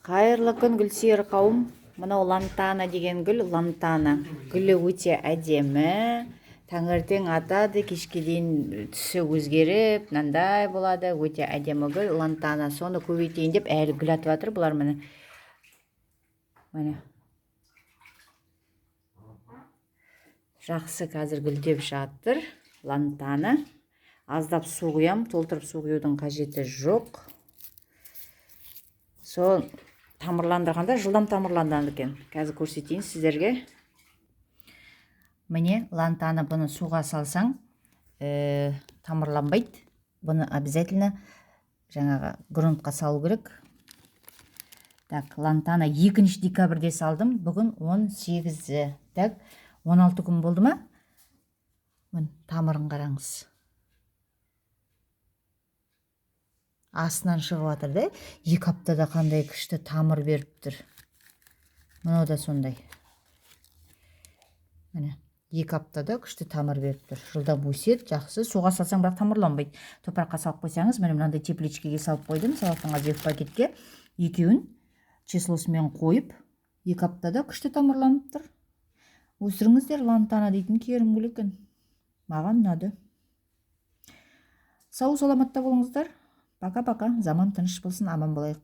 Қайырлы күн, гүлсүйер қауым. Мынау лантана деген гүл, лантана. Гүлі өте әдемі. Таңертең атады, кешке дейін түсі өзгеріп, мынандай болады. Өте әдемі гүл, лантана. Соны көбейтейін деп әлі гүл атып жатыр бұлар, міне. Міне. Жақсы қазір гүлдеп жатыр лантана. Аздап су құям, толтырып су құюдың қажеті жоқ. Сол тамырландырғанда жылдам тамырланады екен. Қазір көрсетейін сіздерге. Міне, лантаны, бұны суға салсаң, тамырланбайды. Бұны обязательно жаңағы грунтқа салу керек. Так, лантана 2 декабрьде салдым, бүгін 18-і. Так, 16 күн болды ма? Міне, тамырын қараңыз. Астынан шығып жатыр да. 2 аптада қандай күшті тамыр беріп тұр. Мынау да сондай. Міне, 2 аптада күшті тамыр беріп тұр. Жылдам өседі, жақсы. Суға салсаң, бірақ тамырланбайды. Топыраққа салып қойсаңыз, міне, мынандай тепличкеге салып қойдым, салаттың азық пакетке. Екеуін числосымен қойып, 2 аптада күшті тамырланып тұр. Өсіріңіздер, лантана дейтін керім гүл екен. Маған ұнады. Сау саламатта болыңыздар. Пока-пока. Заман тыныш болсын, аман болайық.